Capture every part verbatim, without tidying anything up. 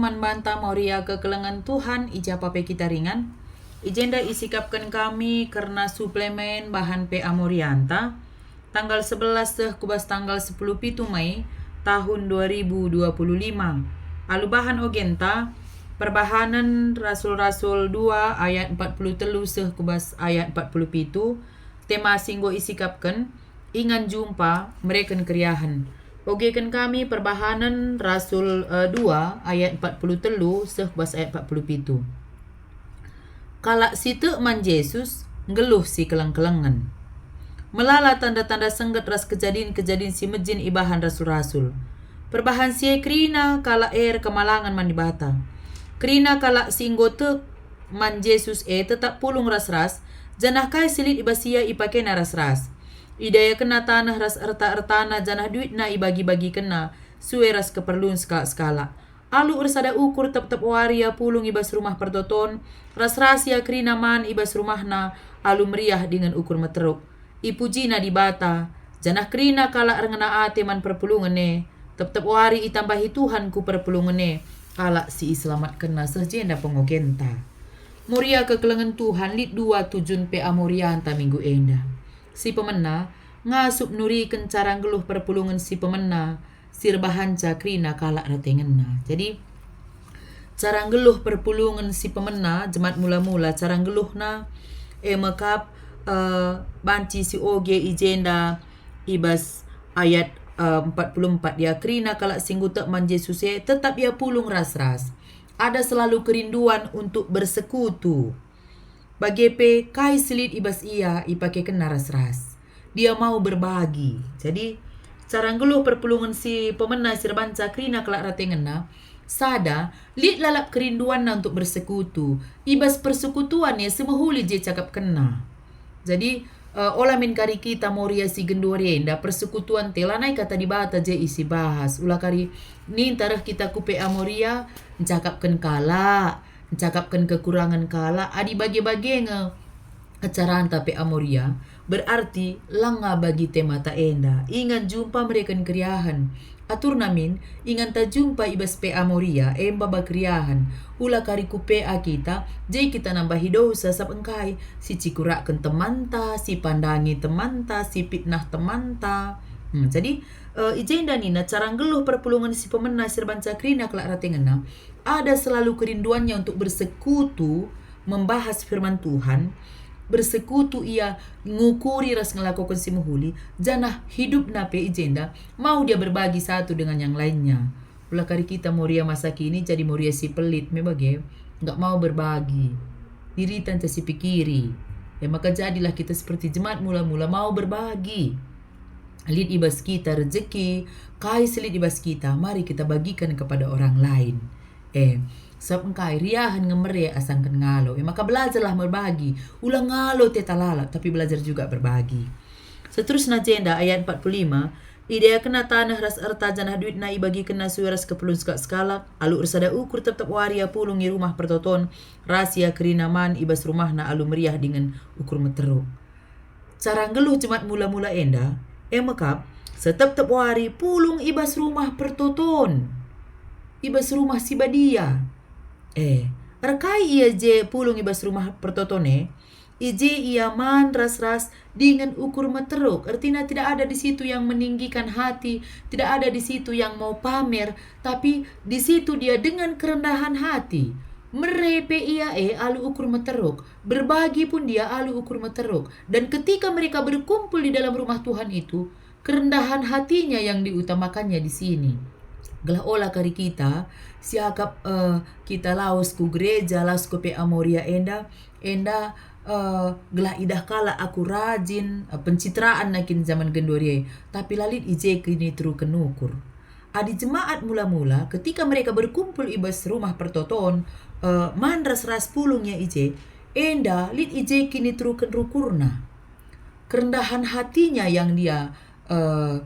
Man banta Moria kekelengen Tuhan i ja pe kita ringan. I jenda isikapken kami kerna suplemen bahan P A Morianta, tanggal sebelas seh ku bas tanggal sepuluh pitu Mei tahun dua ribu dua puluh lima. Alu bahan ogenta, Perbahanen Rasul-Rasul dua ayat empat puluh telu seh ku bas ayat empat puluh pitu, tema si enggo isikapken, ingan jumpa, mereken keriahen. Ogeken kami Perbahanen Rasul, eh, dua ayat empat puluh telu seh ku bas ayat empat puluh pitu. Kalak si tek man Jesus nggeluh si keleng-kelengen. Melala tanda-tanda sengget ras kejadin-kejadin si mejin ibahan rasul-rasul. Perbahan si e kerina kalak e erkemalangen man Dibata. Kerina kalak si enggo tek man Jesus e tetap pulung ras-ras, janah kai si lit i bas ia ipakena ras-ras. Idayakenna taneh ras erta-ertana janah duitna ibagi-bagikenna sue ras keperlun sekalak-sekalak. Alu ersada ukur tep-tep wari ia pulung i bas rumah pertoton, ras-ras ia kerina man i bas rumahna alu meriah dingen ukur meteruk. Ipujina Dibata, janah kerina kalak erngena ate man perpulungen e. Tep-tep wari itambahi Tuhan ku perpulungen e kalak si iselamatkenna seh jenda pengogenta. Moria kekelengen Tuhan lit dua tujun P A Morianta minggu enda. Si pemena, ngasup nuriken cara nggeluh perpulungen si pemena, si erbahanca kerina kalak ratengenna. Jadi, cara nggeluh perpulungen si pemena, jemat mula-mula, cara nggeluhna, e me kap, eh, banci si oge i jenda i bas ayat, eh, empat puluh empat, ia kerina kalak si enggo tek man Jesus e, tetap ia pulung ras-ras. Ada selalu kerinduan untuk bersekutu. Bage pe kai si lit i bas ia ipakekenna ras-ras. Dia mau berbagi. Jadi, cara nggeluh perpulungen si pemena si erbahanca kerina kalak ratengenna, sada, lit lalap kerinduanna untuk bersekutu. I bas persekutuan ia si mehuli je cakapkenna. Jadi, eh, ola min kari kita Moria si genduari enda, persekutuanta lanai Kata Dibata je isi bahas. Ula kari ninta reh kita ku P A Moria, ncakapken kalak, ncakapken kekurangen kalak, adi bage-bage nge acaranta P A Moria, berarti langa bagi temata enda. Ingan jumpa mereken keriahen. Aturna min, inganta jumpa i bas P A Moria, e maba keriahen. Ula kari ku P A kita, je kita nambahi dosa, sabap engkai, si cikurakken temanta, si pandangi temanta, si pitnah temanta. Hmm, jadi, eh, i jenda nina cara nggeluh perpulungen si pemena si erbahanca kerina kalak ratengenna. Ada selalu kerinduannya untuk bersekutu, membahas firman Tuhan, bersekutu ia ngukuri ras ngelakoken si mehuli, janah hidupna pe i jenda mau dia berbagi satu dengan yang lainnya. Ula kari kita Moria masa kini jadi Moria si pelit me bage, nggak mau berbagi. Dirita nca si pikiri. E maka jadilah kita seperti jemat mula-mula mau berbagi. Lit i bas kita rejeki, kai si lit i bas kita, mari kita bagikan kepada orang lain. Eh, sabap engkai riahen nge mere asangken ngalo. Eh, maka belajarlah merbagi. Ula ngalo teta lalap, tapi belajar juga berbagi. Seterusna jenda ayat empat puluh lima, idayakenna taneh ras erta janah duitna ibagikenna sue ras keperlun sekalak-sekalak, alu ersada ukur tep-tep wari ia pulung i rumah pertoton, ras ia kerina man i bas rumahna alu meriah dingen ukur meteruk. Cara nggeluh jemat mula-mula enda, e me kap, setep-tep wari pulung i bas rumah pertoton, i bas rumah si badia. Eh, erkai ia je pulung i bas rumah pertoton e? I je ia man ras-ras dingen ukur meteruk. Ertina tidak ada di situ yang meninggikan hati, tidak ada di situ yang mau pamer, tapi di situ dia dengan kerendahan hati. Mere pe ia e alu ukur meteruk. Berbagi pun dia alu ukur meteruk. Dan ketika mereka berkumpul di dalam rumah Tuhan itu, kerendahan hatinya yang diutamakannya di sini. Gelah ola kari kita, siakap, eh, kita lawes ku gereja, lawes ku P A Moria enda, enda, eh, gelah idah kalak aku rajin, eh, pencitraan nai kin zaman genduari e, tapi la lit i je kiniteruken ukur. Adi jemaat mula-mula, ketika mereka berkumpul i bas rumah pertoton, eh, man ras-ras pulung ia i je, enda lit i je kiniteruken ukurna. Kerendahan hatinya yang dia, eh,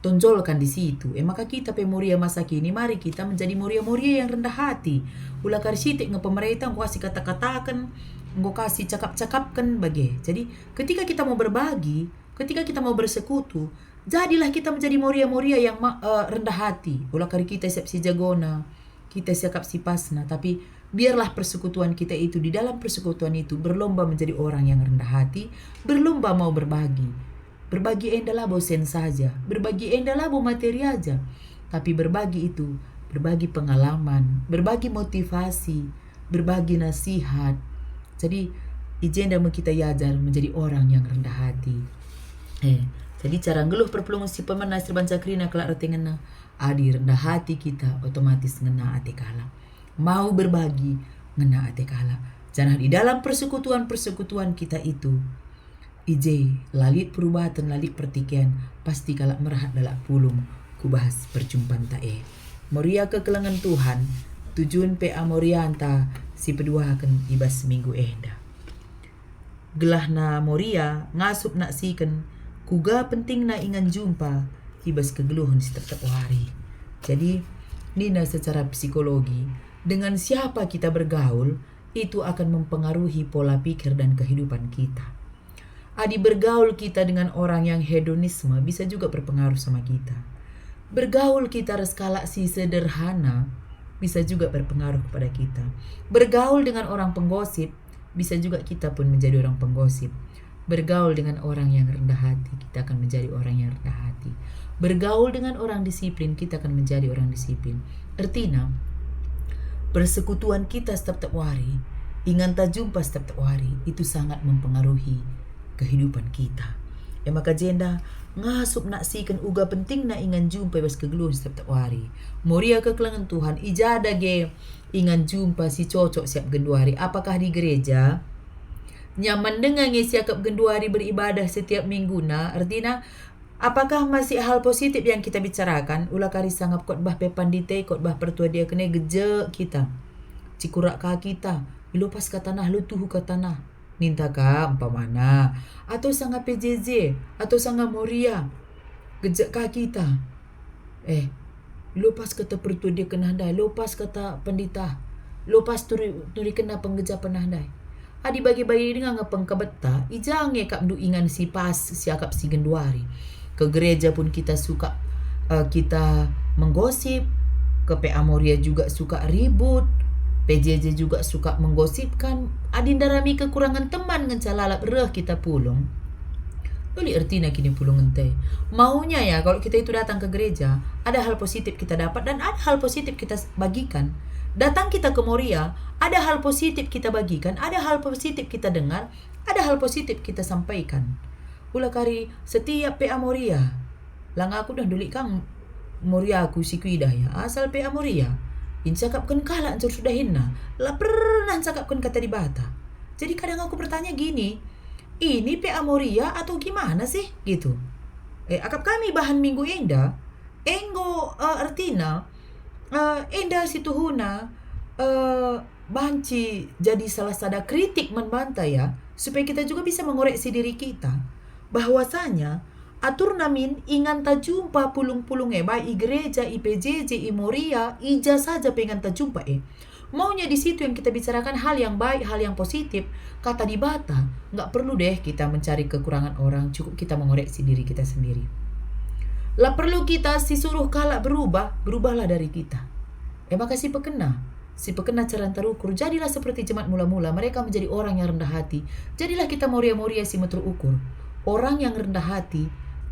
tonjolkan di situ. E maka kita pe Moria masa kini, mari kita menjadi Moria-Moria yang rendah hati. Ula kari sitik nge pemerintah enggo kasi kata-kataken, enggo kasi cakap-cakapken bage. Jadi, ketika kita mau berbagi, ketika kita mau bersekutu, jadilah kita menjadi Moria-Moria yang ma-, eh, rendah hati. Ula kari kita siap si jagona, kita siakap sipasna, tapi biarlah persekutuan kita itu, di dalam persekutuan itu berlomba menjadi orang yang rendah hati, berlomba mau berbagi. Berbagi enda labo sen saja, berbagi enda labo materi aja, tapi berbagi itu, berbagi pengalaman, berbagi motivasi, berbagi nasihat. Jadi, i jenda me kita iajar menjadi orang yang rendah hati. Eh, jadi cara nggeluh perpulungen si pemena si erbahanca kerina kalak ertina ngena, adi rendah hati kita, otomatis ngena ate kalak. Mau berbagi, ngena ate kalak. Janah di dalam persekutuan-persekutuan kita itu, i je la lit perubaten, la lit pertiken, pasti kalak merhat dalan pulung ku bas perjumpanta e. Moria kekelengen Tuhan, tujun pe Amorianta si peduaken i bas minggu enda. Gelahna Moria ngasup naksiken kuga pentingna ingan jumpa i bas kegeluhen si tep-tep wari. Jadi, nina secara psikologi, dengan siapa kita bergaul, itu akan mempengaruhi pola pikir dan kehidupan kita. Adi bergaul kita dengan orang yang hedonisme, bisa juga berpengaruh sama kita. Bergaul kita ras kalak si sederhana, bisa juga berpengaruh kepada kita. Bergaul dengan orang penggosip, bisa juga kita pun menjadi orang penggosip. Bergaul dengan orang yang rendah hati, kita akan menjadi orang yang rendah hati. Bergaul dengan orang disiplin, kita akan menjadi orang disiplin. Ertina, persekutuan kita setep-tep wari, inganta jumpa setep-tep wari, itu sangat mempengaruhi kehidupan kita. E maka jenda, ngasup naksiken uga pentingna ingan jumpa i bas kegeluhen setep-tep wari. Moria kekelengen Tuhan, i ja dage ingan jumpa si cocok siap genduari? Apakah di gereja? Nyaman denga nge siakap genduari beribadah setiap mingguna? Ertina, apakah masih hal positif yang kita bicarakan? Ula kari sangap khotbah pe pandita e, khotbah pertua diaken e, gejek kita. Cikurak ka kita, ilopas ka tanah, lo tuhu ka tanah. Ninta ka umpamana, atau sanga P J J, atau sanga Moria. Gejek ka kita. Eh, lopas kata pertua diaken ndai, lopas kata pendita, lopas turi-, nurikenna penggejapen ndai. Adi bagi-bagi denga nge pengkebetta, i ja nge kap ndu ingan si pas, siakap si genduari. Ke gereja pun kita suka, eh, kita menggosip, ke P A Moria juga suka ribut, P J J juga suka menggosipkan. Adi ndarami kekurangan teman ngenca lalap reh kita pulung. Uli ertina kinipulungenta e. Maunya ya, kalau kita itu datang ke gereja, ada hal positif kita dapat dan ada hal positif kita s-, bagikan. Datang kita ke Moria, ada hal positif kita bagikan, ada hal positif kita dengar, ada hal positif kita sampaikan. Ula kari setiap P A Moria, langa aku dah ndulik kang Moria aku si kuidah ya, asal P A Moria. Ncakapken kalak ncur sudahinna, la pernah ncakapken kata Dibata. Jadi kadang aku bertanya gini, ini P A Moria atau gimana sih? Gitu. Eh, akap kami bahan minggu enda, enggo, eh, ertina, eh, enda situhuna, eh, banci jadi salah sada kritik man banta ya, supaya kita juga bisa mengoreksi diri kita. Bahwasanya, aturna min inganta jumpa pulung-pulung e, baik i gereja, i P J J, i Moria, i ja saja pe inganta jumpa e. Maunya di situ yang kita bicarakan hal yang baik, hal yang positif. Kata Dibata, nggak perlu deh kita mencari kekurangan orang, cukup kita mengoreksi diri kita sendiri. La perlu kita si suruh kalak berubah, berubahlah dari kita. E maka si pekena, si pekena cara ntarukur, jadilah seperti jemaat mula-mula, mereka menjadi orang yang rendah hati. Jadilah kita Moria-Moria si meteruk ukur. Orang yang rendah hati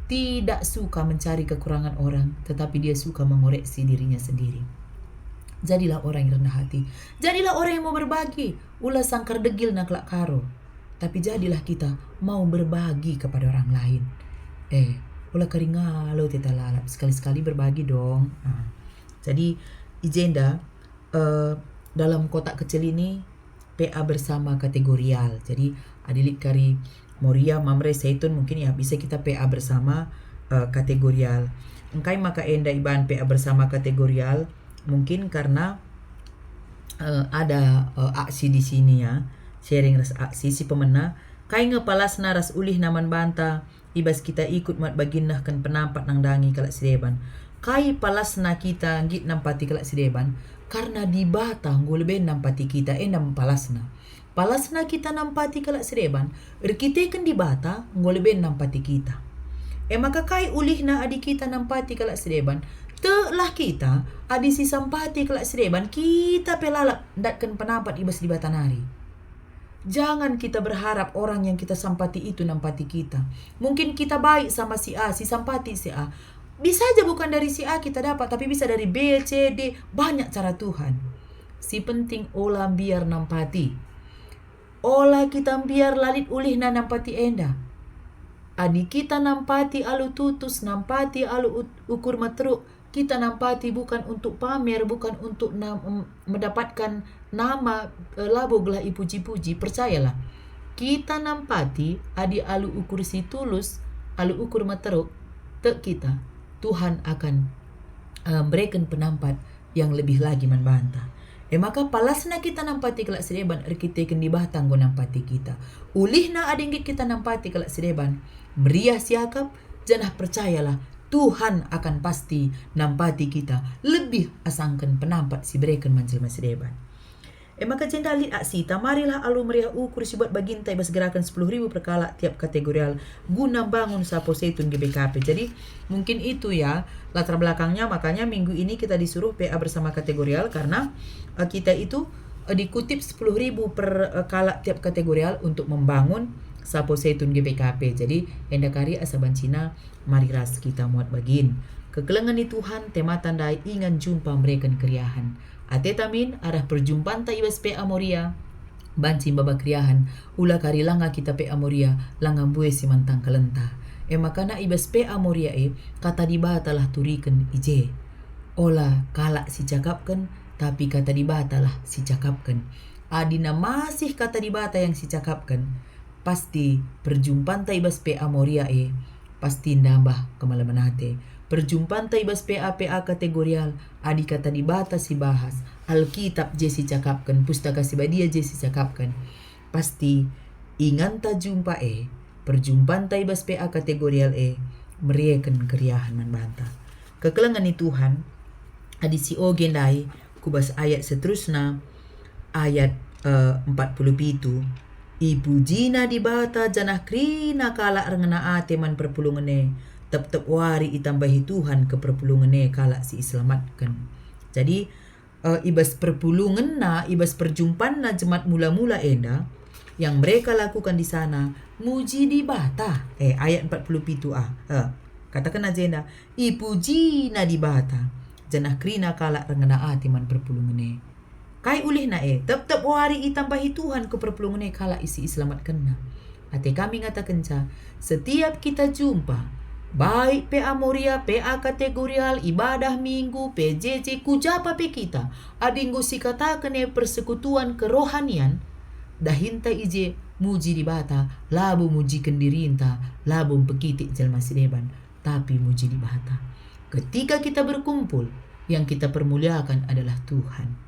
tidak suka mencari kekurangan orang, tetapi dia suka mengoreksi dirinya sendiri. Jadilah orang yang rendah hati. Jadilah orang yang mau berbagi. Ula sangkar degil nangkelak karo. Tapi jadilah kita mau berbagi kepada orang lain. Eh, ula kari ngalo teta lalap. Sekali-sekali berbagi dong. Ah. Jadi, i jenda, eh, dalam kotak kecil ini, P A bersama kategorial. Jadi, adi lit kari Moria, Mamre, Saitun, mungkin ya bisa kita P A bersama, eh, kategorial. Engkai maka enda ibahan P A bersama kategorial? Mungkin karena, eh, ada, eh, aksi di sini ya, sharing ras aksi si pemena, kai nge palasna ras ulihna man banta, i bas kita ikut mat bagi nehken penampat nandangi kalak si deban. Kai palasna kita nggit nampati kalak si deban? Karena Dibata enggo lebe nampati kita, enda me palasna. Palasna kita nampati kalak si deban, erkiteken Dibata enggo lebe nampati kita. E maka kai ulihna adi kita nampati kalak si deban? Teklah kita, adi sisampati kalak si deban, kita pe lalap ndatken penampat i bas Dibata nari. Jangan kita berharap orang yang kita sampati itu nampati kita. Mungkin kita baik sama si A, sisampati si A. Bisa aja bukan dari si A kita dapat, tapi bisa dari B, C, D. Banyak cara Tuhan. Si penting ola mbiar nampati. Ola kita mbiar la lit ulihna nampati enda. Adi kita nampati alu tutus, nampati alu ut-, ukur meteruk, kita nampati bukan untuk pamer, bukan untuk nam-, em, mendapatkan nama, eh, labo gelah ipuji-puji. Percayalah, kita nampati adi alu ukur si tulus, alu ukur meteruk, tek kita, Tuhan akan, eh, mereken penampat yang lebih lagi man banta. E maka palasna kita nampati kalak si deban erkiteken Dibata enggo nampati kita. Ulihna adi nggit kita nampati kalak si deban, meriah siakap, janah percayalah, Tuhan akan pasti nampati kita lebih asangken penampat si bereken man jelma si deban. E maka jenda lit aksita, marilah alu meriah ukur si buat baginta i bas geraken sepuluh ribu per kalak tiap kategorial guna mbangun Sapo Setun G B K P. Jadi, mungkin itu ya latar belakangnya, makanya minggu ini kita disuruh P A bersama kategorial karena, eh, kita itu, eh, dikutip sepuluh ribu per, eh, kalak tiap kategorial untuk membangun Sapo Setun G B K P. Jadi, enda kari asa bancina mari ras kita muat bagin. Kekelengen ni Tuhan, temata ndai ingan jumpa mereken keriahen. Ateta min arah perjumpanta i bas P A Moria, banci maba keriahen, ula kari langa kita P A Moria, langa mbue si man tangkelenta. E maka na i bas P A Moria e, kata Dibata lah turiken i je. Ola kalak si cakapken, tapi kata Dibata lah si cakapken. Adina masih kata Dibata yang si cakapken, pasti perjumpanta i bas P A Moria e pasti nambah kemalemen ate. Perjumpanta i bas P A P A kategorial, adi kata Dibata si bahas, Alkitab je si cakapken, Pustaka Si Badia je si cakapken, pasti inganta jumpa e, perjumpanta i bas P A kategorial e, merieken keriahen man banta. Kekelengen ni Tuhan, adi si oge ndai, ku bas ayat seterusna, ayat, eh, empat puluh pitu, "Ipujina Dibata janah kerina kalak erngena ate man perpulungen e, tep-tep wari itambahi Tuhan keperpulungen e kalak si iselamatken." Jadi, eh, i bas perpulungenna, i bas perjumpanna jemaat mula-mula enda, yang mereka lakukan di sana, muji Dibata. Eh, ayat empat puluh pitu a. Eh, katakenna jenda, "Ipujina Dibata, janah kerina kalak erngena ate man perpulungen e." Kai ulihna e? Tep-tep wari itambahi Tuhan keperpulungen e kalak si iselamatkenna. Ate kami ngatakenca, setiap kita jumpa, baik P A Moria, P A kategorial, ibadah minggu, P J J, ku japa pe kita, adi enggo sikataken e persekutuan kerohanian, dahinta i je muji Dibata, labo mujiken dirinta, labo mpekitik jelma si deban, tapi muji Dibata. Ketika kita berkumpul, yang kita permuliakan adalah Tuhan.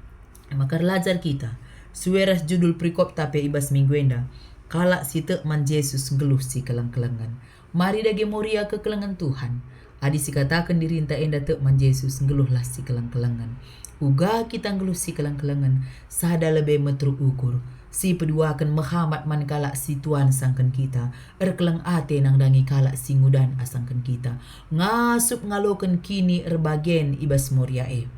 Maka erlajar kita, sue ras judul perikopta pe i bas minggu enda, kalak si tek man Jesus nggeluh sikeleng-kelengen. Mari dage Moria kekelengen Tuhan. Adi sikataken dirinta enda tek man Jesus, nggeluhlah sikeleng-kelengen. Uga kita nggeluh sikeleng-kelengen, sada lebe meteruk ukur, si peduaken mehamat man kalak si tuan sangken kita, erkeleng ate nandangi kalak si ngudan asangken kita, ngasup ngaloken kini erbagen i bas Moria e.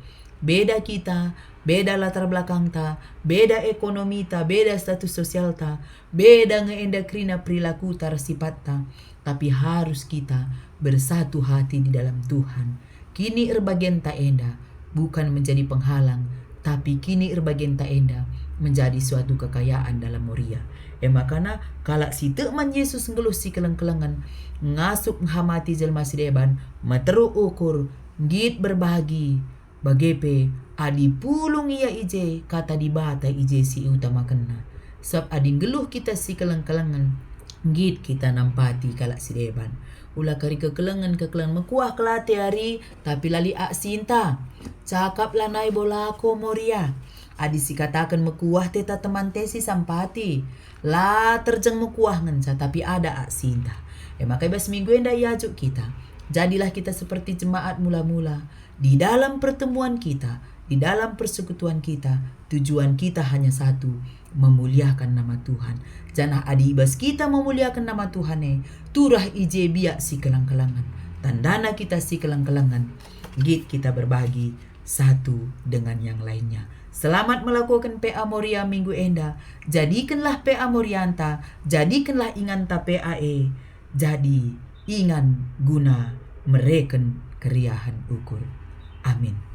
Beda kita, beda latar belakangta, beda ekonomita, beda status sosialta, beda nge enda kerina perilakuta ras sipatta, tapi harus kita bersatu hati di dalam Tuhan. Kini erbagenta enda bukan menjadi penghalang, tapi kini erbagenta enda menjadi suatu kekayaan dalam Moria. E makana kalak si tek man Jesus nggeluh sikeleng-kelengen, ngasup ngehamati jelma si deban, meteruk ukur, nggit berbagi, bage pe adi pulung ia i je, kata Dibata i je si iutamakenna. Sabap adi nggeluh kita sikeleng-kelengen, nggit kita nampati kalak si deban. Ula kari kekelengen-kekelengen, mekuah kal ate ari, tapi la lit aksinta. Cakap lanai bo lako Moria. Adi sikataken mekuah te ta teman te sisampati. La terjeng mekuah ngenca, tapi ada aksinta. E maka i bas minggu enda iajuk kita. Jadilah kita seperti jemaat mula-mula. Di dalam pertemuan kita, di dalam persekutuan kita, tujuan kita hanya satu, memuliakan nama Tuhan. Janah adi i bas kita memuliaken nama Tuhan e, turah i je biak sikeleng-kelengen. Tandana kita sikeleng-kelengen, Nggit kita berbagi satu dengan yang lainnya. Selamat melakukan P A Moria minggu enda. Jadikenlah P A Morianta, jadikenlah inganta P A e jadi ingan guna mereken keriahen ukur. Amin.